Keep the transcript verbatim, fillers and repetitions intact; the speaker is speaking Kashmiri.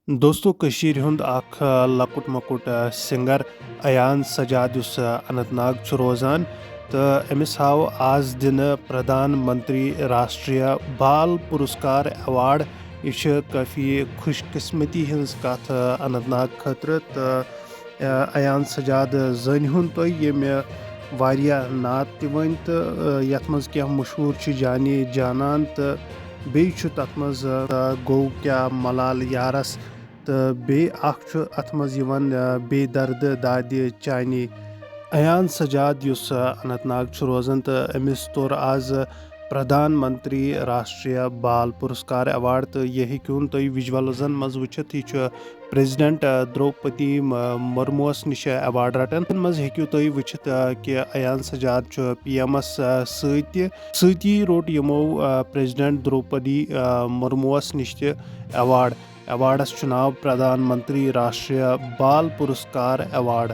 دوستو، کٔشیٖرِ ہُنٛد اکھ، آ، لۄکُٹ مۄکُٹ، آ، سنگر ایان سجاد، یُس، آ، اننت ناگ چھُ روزان، تہٕ أمِس آو آز دِنہٕ پردھان منتری راشٹریہ بال پُرسکار ایوارڈ۔ یہِ چھِ کٲفی خوش قسمتی ہٕنٛز کتھ، آ، اننت ناگ خٲطرٕ۔ تہٕ، آ، ایان سجاد زٲنۍ ہُن تُہۍ، ییٚمہِ واریاہ نعت تہِ ؤنۍ تہٕ، آ، یتھ منٛز کینٛہہ مشہوٗر چھِ جانی جانان تہٕ بیٚیہِ چھُ تَتھ منٛز، آ، گوٚو کیٛاہ ملال یارس، تہٕ بیٚیہِ اکھ چھُ اَتھ منٛز یِوان، آ، بے درد دادِ چانی۔ ایان سجاد، یُس، آ، اننت ناگ چھُ روزان، تہٕ أمِس توٚر آز پردھان منتری راشٹریہ بال پُرسکار ایوارڈ، تہٕ یہِ ہیٚکِوُن تُہۍ ویجولزن منٛز وٕچھِتھ۔ یہِ چھُ پریزیڈنٹ، آ، دروپدی م-، مرموس نِش ایوارڈ رٹان۔ تَتھ منٛز ہیٚکِو تُہۍ وٕچھِتھ، آ، کہِ ایان سجاد چھُ پی ایمس، آ، سۭتۍ تہِ سۭتی روٚٹ یِمو، آ، پریزیڈنٹ دروپدی، آ، مرموس نِش تہِ ایوارڈ۔ ایوارڈس چھُ ناو پردھان منتری راشٹریہ بال پُرسکار ایوارڈ۔